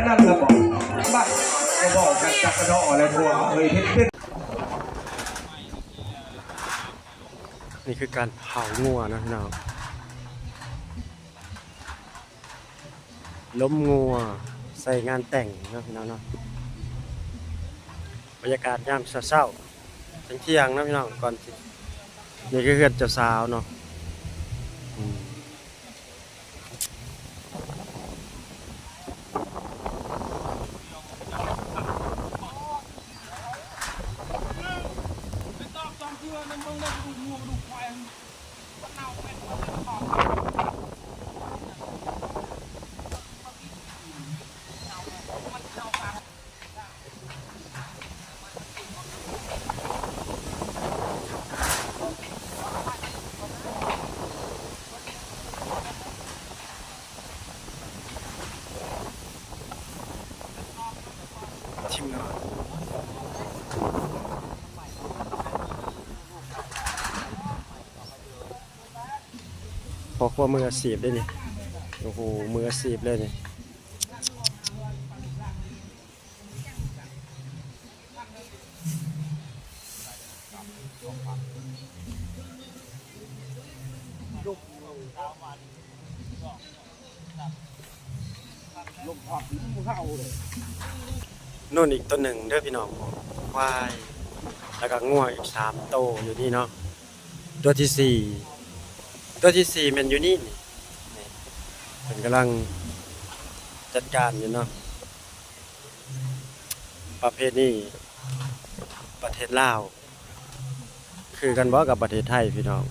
ນັ້ນລະບອກ ບາດກະບອກກັນຈັກກະເນາະແລ້ວພວກເອີຍ ເຮັດເປັນ. ນີ້ຄືການເຜົາງົວເນາະພີ່ນ້ອງ ລົມງົວໃສ່ງານແຕ່ງເນາະພີ່ນ້ອງເນາະ. ບັນຍາກາດຍາມເຊົ້າໆ ທ່ຽງໆ ເນາະພີ່ນ້ອງ ກ່ອນຊິ ນີ້ຄືເຮືອນເຈົ້າສາວເນາະ ອືມ. ທີມງານ ພໍ່ຄົວມືອາຊີບເດ້ນີ້ ໂອ້ໂຫ ມືອາຊີບເລີຍນີ້. ໂນ່ນອີກໂຕໜຶ່ງເດີພີ່ນ້ອງ ຄວາຍ ແລ້ວກະງົວອີກສາມໂຕຢູ່ນີ້ເນາະ. ຕົວທີສີ່ ຕົວທີສີ່ແມ່ນຢູ່ນີ້ ນີ້ ນີ້ ເພິ່ນກຳລັງຈັດການຢູ່ເນາະ. ປະເພນີປະເທດລາວ ຄືກັນບໍ່ກັບປະເທດໄທພີ່ນ້ອງ?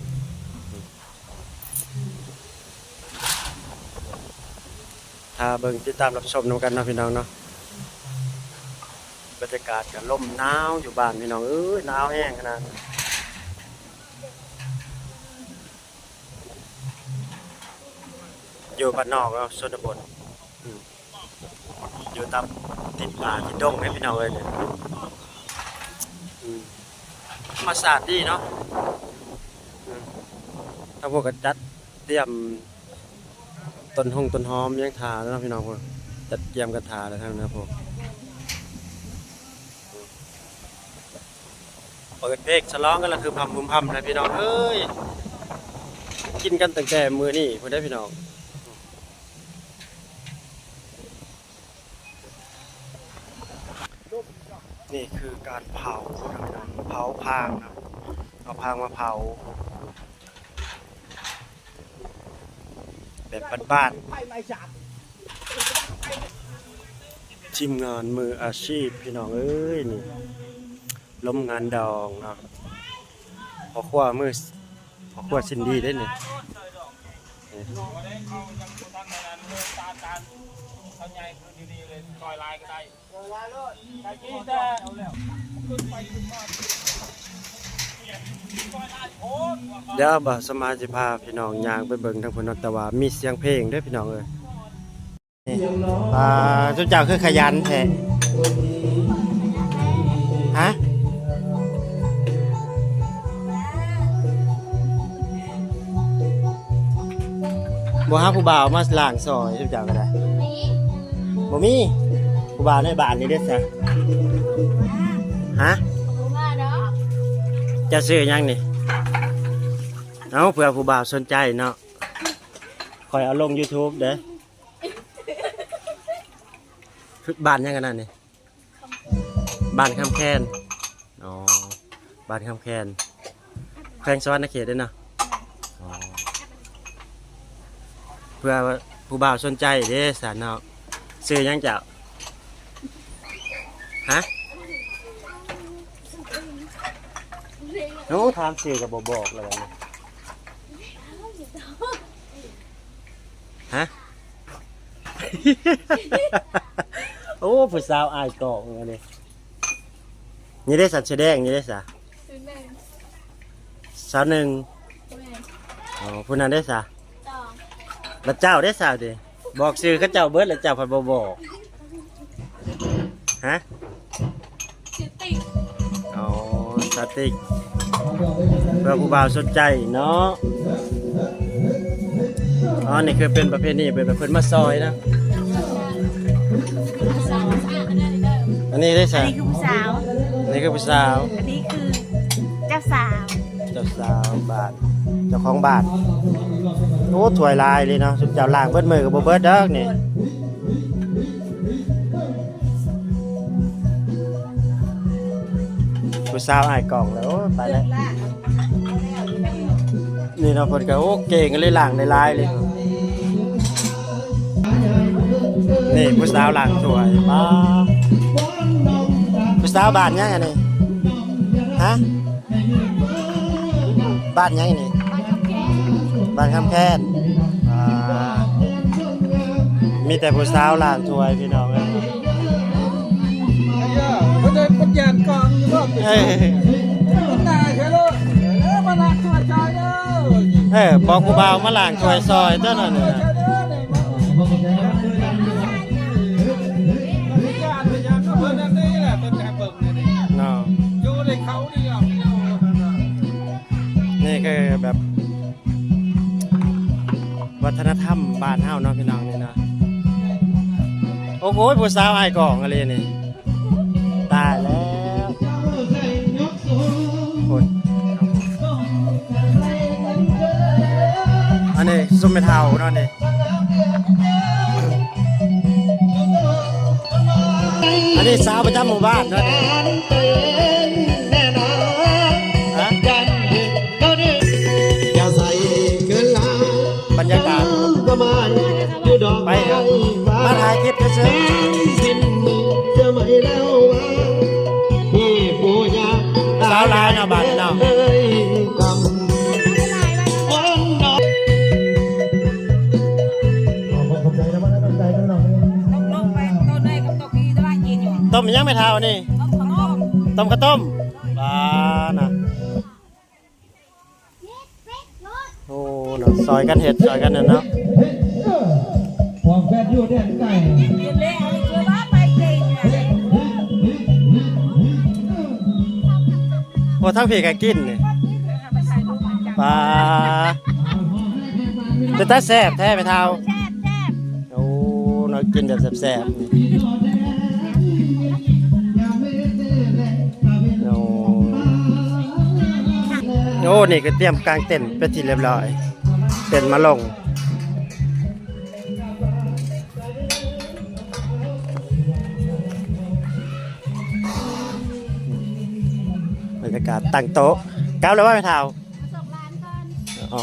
ຖ້າເບິ່ງຕິດຕາມຮັບຊົມນຳກັນເນາະພີ່ນ້ອງເນາະ. ບັນຍາກາດກະລົມໜາວຢູ່ບ້ານພີ່ນ້ອງເອີຍ ໜາວແຮງຂະໜາດ ຢູ່ບ້ານນອກເນາະ ຊົນນະບົດ ອືມ ຢູ່ຕາມຕິດປ່າຕິດດົງເດ້ພີ່ນ້ອງເອີຍ ອືມ ທຳມະຊາດດີເນາະ ອືມ ທາງພວກກະຈັດຕຽມຕົ້ນຫົງຕົ້ນຫອມຫຍັງຖ້າແລ້ວເນາະພີ່ນ້ອງ ຈັດກຽມກັນຖ້າແລ້ວທາງນັ້ນພວກ. ເປີດເພງສະຫຼອງກັນລະ ຄືພຳ ພຳ ພຳ ນະພີ່ນ້ອງເອີຍ ກິນກັນຕັ້ງແຕ່ມື້ນີ້ພຸ້ນເດ້ພີ່ນ້ອງ. ນີ້ຄືການເຜົານະພີ່ນ້ອງ ເຜົາພາງນະ ເອົາພາງມາເຜົາ ແບບບ້ານໆ ທີມງານມືອາຊີບພີ່ນ້ອງເອີຍ ນີ້ລົມງານດອງເນາະ ພໍ່ຄົວມື ພໍ່ຄົວຊິນດີເດ້ນີ້ ນີ້ ດຽວບ່າວສະໝາຍຊິພາພີ່ນ້ອງຍ່າງໄປເບິ່ງທາງພຸ້ນເນາະ ແຕ່ວ່າມີສຽງເພງເດ້ພີ່ນ້ອງເອີຍ. ນີ້ ອ່າ ຊຸມເຈົ້າຄືຂະຫຍັນແທ້ ຮະ? ບໍ່ຫາຜູ້ບ່າວມາລ້າງຊ່ອຍ ຊຸມເຈົ້າກະໄດ້ ບໍ່ມີ ຜູ້ບ່າວໃນບ້ານນີ້ເດ້ຊະ ຮະ? ເຈົ້າຊື່ຫຍັງນີ້? ເອົ້າ ເພື່ອຜູ້ບ່າວສົນໃຈເນາະ ຂ້ອຍເອົາລົງຢູທູບເດີ້. ບ້ານຫຍັງກັນນັ້ນນີ້? ບ້ານຄຳແຄນ ອໍ ບ້ານຄຳແຄນ ແຂວງສະຫວັນນະເຂດເດ້ເນາະ ອໍ ເພື່ອຜູ້ບ່າວສົນໃຈເດ້ຊັ້ນເນາະ. ຊື່ຫຍັງເຈົ້າ? ຮະ? ໂອ້ ຖາມຊື່ກະບໍ່ບອກແລ້ວ ຮະ? ໂອ້ ຜູ້ສາວອາຍກ້ອງອັນນີ້ ນີ້ເດ້ສະ ເສື້ອແດງນີ້ເດ້ສະ ສາວໜຶ່ງ ແມ່ນ ອໍ ຜູ້ນັ້ນເດ້ສະ ສອງ ລະເຈົ້າເດ້ສາວຕິ ບອກຊື່ເຂົາເຈົ້າເບິດ ລະເຈົ້າພັດບໍ່ບອກ ຮະ? ຊື່ຕິກ ອໍ ສາວຕິກ ເພື່ອຜູ້ບ່າວສົນໃຈເນາະ. ອໍ ນີ້ຄືເປັນປະເພນີ ເພິ່ນ ເພິ່ນມາຊ່ອຍນະ. ອັນນີ້ເດ້ຊະ? ອັນນີ້ຄືຜູ້ສາວ ນີ້ຄືຜູ້ສາວ ອັນນີ້ຄືເຈົ້າສາວ ເຈົ້າສາວບ້ານ ເຈົ້າຂອງບ້ານ. ໂອ້ ຖ້ວຍຫຼາຍເລີຍເນາະ ຊຸມເຈົ້າລ້າງເບິດມື້ກໍບໍ່ເບິດດອກນີ້. ຜູ້ສາວອ້າຍກ້ອງແລ້ວ ໂອ້ ຕາຍແລ້ວ. ນີ້ເນາະ ເພິ່ນກໍ ໂອ້ ເກັ່ງເລີຍ ລ້າງໄດ້ຫຼາຍເລີຍ. ນີ້ຜູ້ສາວລ້າງຖ້ວຍ ປ້າ ຜູ້ສາວບ້ານຫຍັງອັນນີ້? ຮະ? ບ້ານຫຍັງນີ້? ບ້ານຄຳແຄນ. ອ່າ ມີແຕ່ຜູ້ສາວລ້າງຖ້ວຍພີ່ນ້ອງເອີຍ. ເອີ ເພິ່ນໄດ້ປະຫຍັດກ່ອນຢູ່ບໍ່? ເອີ ຕາຍແທ້ໂລດ. ເອີ ມາລ້າງຖ້ວຍຊ່ອຍເດີ. ເອີ ບອກຜູ້ບ່າວມາລ້າງຖ້ວຍຊ່ອຍເດີນັ້ນ. ເນາະ ຢູ່ໃນເຂົານີ້ ນີ້ຄືແບບວັດທະນະທຳບ້ານເຮົາເນາະ ພີ່ນ້ອງ ນີ້ເນາະ. ໂອ້ໂຫ ຜູ້ສາວອ້າຍກ້ອງອີ່ຫຼີນີ້ ຕາຍແລ້ວ. ໂອ້ຍ ອັນນີ້ຊຸມແມ່ເຖົ້າເນາະນີ້. ອັນນີ້ສາວປະຈຳໝູ່ບ້ານເນາະ. ຮະ? ບັນຍາກາດ ໄປເນາະ ມາຖ່າຍຄລິບຊື່ໆ. ສາວຫຼາຍເນາະ ບ້ານນີ້ເນາະ. ຕົ້ມຫຍັງແມ່ເຖົ້ານີ້? ຕົ້ມເຂົ້າຕົ້ມ. ປ້ານະ ໂອ້ເນາະ ຊ່ອຍກັນເຮັດ ຊ່ອຍກັນນັ້ນເນາະ. ໂອ້ ທັງພີ້ກໍກິນນີ້ ປ້າ ເປັນຕາແຊບແທ້ແມ່ເຖົ້າ. ໂອ້ ເນາະ ກິນແບບແຊບໆ. ໂອ້ ໂອ້ ນີ້ກໍຕຽມກາງເຕັນເປັນທີ່ລຽບຮ້ອຍ ເຕັນມາລົງ. ບັນຍາກາດຕັ້ງໂຕະ ກັບແລ້ວບໍ່ແມ່ເຖົ້າ? ອໍ.